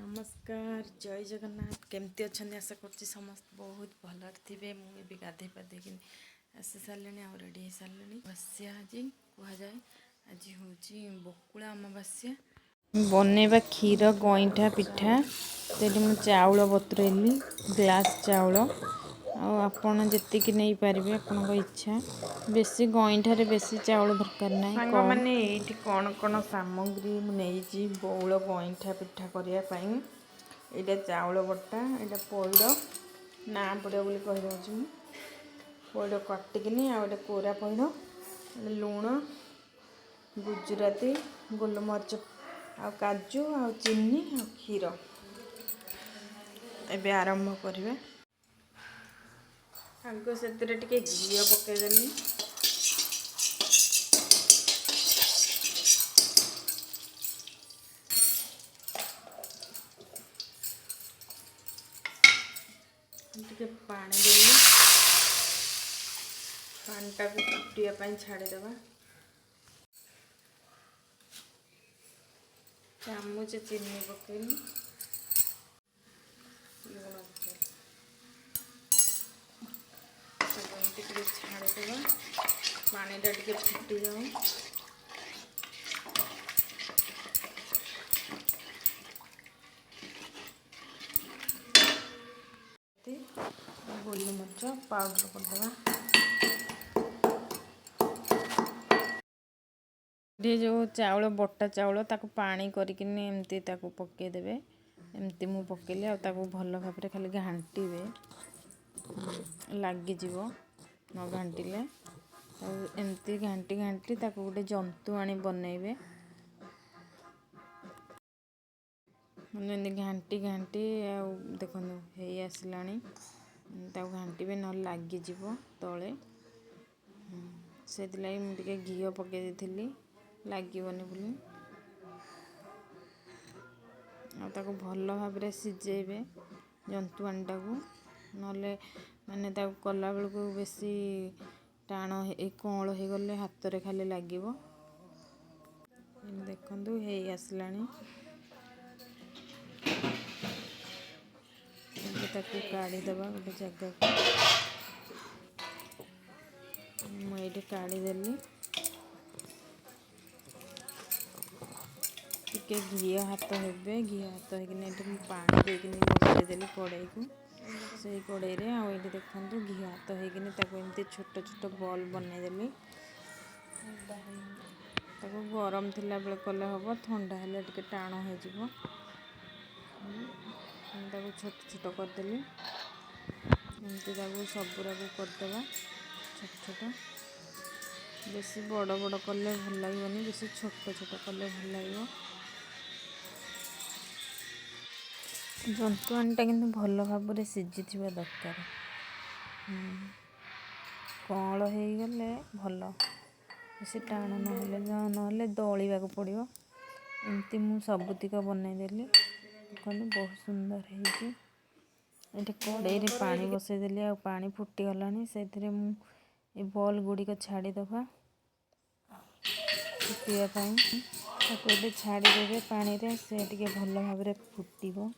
ନମସ୍କାର, ଜୟ ଜଗନ୍ନାଥ। କେମିତି ଅଛନ୍ତି? ଆଶା କରୁଛି ସମସ୍ତେ ବହୁତ ଭଲରେ ଥିବେ। ମୁଁ ଏବେ ଗାଧେଇ ପାଧେଇକି ଆସି ସାରିଲିଣି ଆଉ ରେଡ଼ି ହେଇସାରିଲିଣି। ଅମାବାସ୍ୟା ଆଜି କୁହାଯାଏ, ଆଜି ହେଉଛି ବକୁଳା ଅମାବାସ୍ୟା। ବନେଇବା କ୍ଷୀର ଗଇଁଠା ପିଠା। ସେଇଠି ମୁଁ ଚାଉଳ ବତୁରେଇଲି, ଗ୍ଲାସ୍ ଚାଉଳ। ଆଉ ଆପଣ ଯେତିକି ନେଇପାରିବେ, ଆପଣଙ୍କ ଇଚ୍ଛା। ବେଶୀ ଗଇଁଠାରେ ବେଶୀ ଚାଉଳ ଦରକାର ନାହିଁ। ସାଙ୍ଗମାନେ, ଏଇଠି କ'ଣ କ'ଣ ସାମଗ୍ରୀ ମୁଁ ନେଇଛି ବଉଳ ଗଇଁଠା ପିଠା କରିବା ପାଇଁ। ଏଇଟା ଚାଉଳ ବଟା, ଏଇଟା ପଇଡ଼, ନାଁ ପଡ଼ିବ ବୋଲି କହିଦେଉଛି ମୁଁ। ପଇଡ଼ କାଟିକିନି, ଆଉ ଏଇଟା କୋରା ପଇଡ଼, ଲୁଣ, ଗୁଜୁରାତି, ଗୋଲମରିଚ ଆଉ କାଜୁ ଆଉ ଚିନି ଆଉ କ୍ଷୀର। ଏବେ ଆରମ୍ଭ କରିବା। ଆଗ ସେଥିରେ ଟିକେ ଘିଅ ପକାଇଦେଲି। ଟିକେ ପାଣି ଦେଲି। ପାଣିଟାକୁ ଫୁଟିବା ପାଇଁ ଛାଡ଼ିଦେବା। ଚାମଚ ଚିନି ପକେଇଲି, ଲୁଣ ପକେଇଲି। ତାକୁ ଏମିତି ଟିକେ ଛାଡ଼ିଦେବା, ପାଣିଟା ଟିକେ ଫୁଟିଯାଉ। ଗୋଲମରିଚ ପାଉଡ଼ର କରିଦେବା। ଏଠି ଯେଉଁ ଚାଉଳ, ବଟା ଚାଉଳ, ତାକୁ ପାଣି କରିକିନି ଏମିତି ତାକୁ ପକାଇଦେବେ। ଏମିତି ମୁଁ ପକେଇଲି ଆଉ ତାକୁ ଭଲ ଭାବରେ ଖାଲି ଘାଣ୍ଟିବେ, ଲାଗିଯିବ ନ ଘାଣ୍ଟିଲେ। ଆଉ ଏମିତି ଘାଣ୍ଟି ଘାଣ୍ଟି ତାକୁ ଗୋଟେ ଜନ୍ତୁଆଣି ବନେଇବେ। ଏମିତି ଘାଣ୍ଟି ଘାଣ୍ଟି ଆଉ ଦେଖନ୍ତୁ ହେଇ ଆସିଲାଣି। ତାକୁ ଘାଣ୍ଟିବେ, ନହେଲେ ଲାଗିଯିବ ତଳେ। ସେଥିଲାଗି ମୁଁ ଟିକେ ଘିଅ ପକାଇ ଦେଇଥିଲି ଲାଗିବନି ବୋଲି। ଆଉ ତାକୁ ଭଲ ଭାବରେ ସିଝେଇବେ ଜନ୍ତୁଆଣିଟାକୁ, ନହେଲେ ମାନେ ତାକୁ କଲାବେଳକୁ ବେଶୀ ଟାଣ ହେଇ କଅଁଳ ହେଇଗଲେ ହାତରେ ଖାଲି ଲାଗିବ। ଦେଖନ୍ତୁ, ହେଇ ଆସିଲାଣି। ଏବେ ତାକୁ କାଢ଼ିଦେବା ଗୋଟେ ଜାଗାକୁ। ମୁଁ ଏଇଠି କାଢ଼ିଦେଲି। ଟିକେ ଘିଅ ହାତ ହେବେ। ଘିଅ ହାତ ହେଇକିନି ଏଠି ମୁଁ ପାଣି ଦେଇକିନି ବସେଇଦେଲି କଡ଼େଇକୁ, ସେଇ କଡ଼େଇରେ। ଆଉ ଏଇଠି ଦେଖନ୍ତୁ, ଘିଅ ହାତ ହେଇକିନି ତାକୁ ଏମିତି ଛୋଟ ଛୋଟ ବଲ୍ ବନେଇଦେଲି। ତାକୁ ଗରମ ଥିଲାବେଳେ କଲେ ହେବ, ଥଣ୍ଡା ହେଲେ ଟିକେ ଟାଣ ହେଇଯିବ। ମୁଁ ତାକୁ ଛୋଟ ଛୋଟ କରିଦେଲି। ଏମିତି ତାକୁ ସବୁରାକୁ କରିଦେବା ଛୋଟ ଛୋଟ। ବେଶୀ ବଡ଼ ବଡ଼ କଲେ ଭଲ ଲାଗିବନି, ବେଶୀ ଛୋଟ ଛୋଟ କଲେ ଭଲ ଲାଗିବ। ଜନ୍ତୁଆଣିଟା କିନ୍ତୁ ଭଲ ଭାବରେ ସିଝିଥିବା ଦରକାର। କଅଁଳ ହେଇଗଲେ ଭଲ, ବେଶୀ ଟାଣ ନହେଲେ, ନହେଲେ ଦଳିବାକୁ ପଡ଼ିବ। ଏମିତି ମୁଁ ସବୁତିକ ବନେଇଦେଲି। ଦେଖନ୍ତୁ, ବହୁତ ସୁନ୍ଦର ହେଇଛି। ଏଠି କଡ଼େଇରେ ପାଣି ବସେଇଦେଲି ଆଉ ପାଣି ଫୁଟିଗଲାଣି। ସେଥିରେ ମୁଁ ଏ ବଲ୍ ଗୁଡ଼ିକ ଛାଡ଼ିଦେବା ଫୁଟିବା ପାଇଁ। ତାକୁ ଏବେ ଛାଡ଼ିଦେବେ ପାଣିରେ, ସେ ଟିକେ ଭଲ ଭାବରେ ଫୁଟିବ।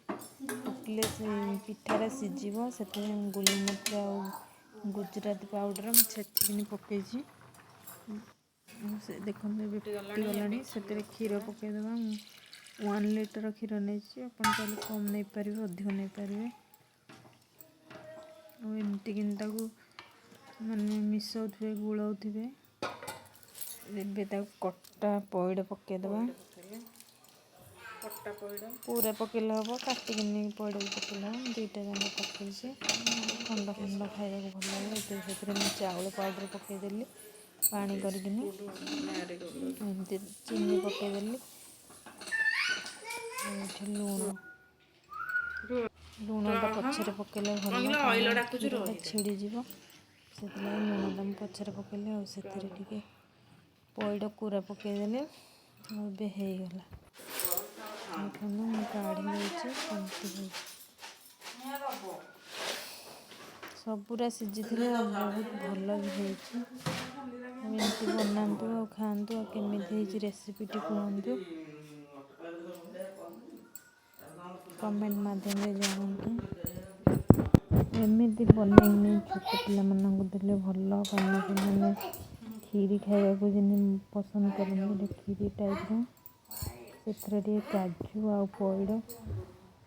ଫୁଟିଲେ ସେ ପିଠାଟା ସିଝିବ। ସେଥିରେ ଗୋଲମରିଚ ଆଉ ଗୁଜୁରାତି ପାଉଡ଼ର ମୁଁ ଛେଚିକିନି ପକେଇଛି। ସେ ଦେଖନ୍ତୁ, ଏବେ ଫୁଟିଗଲାଣି। ସେଥିରେ କ୍ଷୀର ପକାଇଦେବା। ମୁଁ 1 ଲିଟର କ୍ଷୀର ନେଇଛି। ଆପଣ ଚାହିଁଲେ କମ୍ ନେଇପାରିବେ, ଅଧିକ ନେଇପାରିବେ। ଆଉ ଏମିତି କିନି ତାକୁ ମାନେ ମିଶାଉଥିବେ, ଗୋଳାଉଥିବେ। ଏବେ ତାକୁ କଟା ପଇଡ଼ ପକାଇଦେବା। କଟା ପଇଡ଼। ପୁରା ପକେଇଲେ ହେବ, କାଟିକିନି ପଇଡ଼ ବି ପକେଇଲେ ହେବ। ମୁଁ ଦୁଇଟା ଯାକ ପକେଇଛି। ଥଣ୍ଡା ଥଣ୍ଡା ଖାଇବାକୁ ଭଲ ଲାଗେ। ଏବେ ସେଥିରେ ମୁଁ ଚାଉଳ ପାଉଡ଼ର ପକାଇଦେଲି ପାଣି କରିକିନି। ଏମିତି ଚିନି ପକାଇଦେଲି। ଏଇଠି ଲୁଣ, ଲୁଣଟା ପଛରେ ପକାଇଲେ ଭଲ, କାରଣ କ୍ଷୀରଟା ଛିଡ଼ିଯିବ। ସେଥିଲାଗି ଲୁଣଟା ମୁଁ ପଛରେ ପକାଇଲି। ଆଉ ସେଥିରେ ଟିକେ ପଇଡ଼ କୋରା ପକାଇଦେଲି। ଆଉ ଏବେ ହେଇଗଲା। ଦେଖନ୍ତୁ, ମୁଁ କାଢ଼ି ନେଇଛି, କେମିତି ହେଇଛି। ସବୁରା ସିଝିଥିଲା ଆଉ ବହୁତ ଭଲ ବି ହେଇଛି। ଆଉ ଏମିତି ବନାନ୍ତୁ ଆଉ ଖାଆନ୍ତୁ, ଆଉ କେମିତି ହେଇଛି ରେସିପିଟି କୁହନ୍ତୁ। କମେଣ୍ଟ ମାଧ୍ୟମରେ ଜଣାନ୍ତୁ। ଏମିତି ବନେଇକି ଛୋଟ ପିଲାମାନଙ୍କୁ ଦେଲେ ଭଲ, କାରଣ ସେମାନେ କ୍ଷୀରି ଖାଇବାକୁ ଯେମିତି ପସନ୍ଦ କରନ୍ତି। କ୍ଷୀରି ଟାଇପ୍ର, ସେଥିରେ ଟିକେ କାଜୁ ଆଉ ପଇଡ଼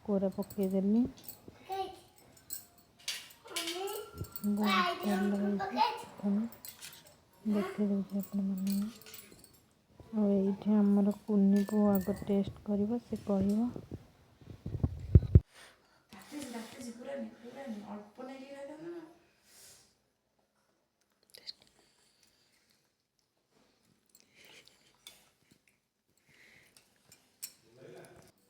କୋରା ପକାଇଦେଲି। ବହୁତ ଭଲ ହେଇଛି, ଦେଖେଇ ଦେଉଛି ଆପଣମାନଙ୍କୁ। ଆଉ ଏଇଠି ଆମର କୁନି ପୁଅ ଆଗ ଟେଷ୍ଟ କରିବ, ସେ କହିବ। ପୁରା ଅଳ୍ପ ନେଇକି ଖାଇଥାନ୍ତ ନା।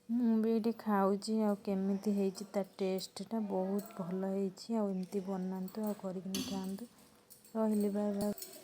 ମୁଁ ବି ଏଇଠି ଖାଉଛି, ଆଉ କେମିତି ହେଇଛି ତା ଟେଷ୍ଟଟା? ବହୁତ ଭଲ ହେଇଛି। ଆଉ ଏମିତି ବନାନ୍ତୁ ଆଉ କରିକିନି ଖାଆନ୍ତୁ। ରହିଲି, ବାଏ ବାଏ।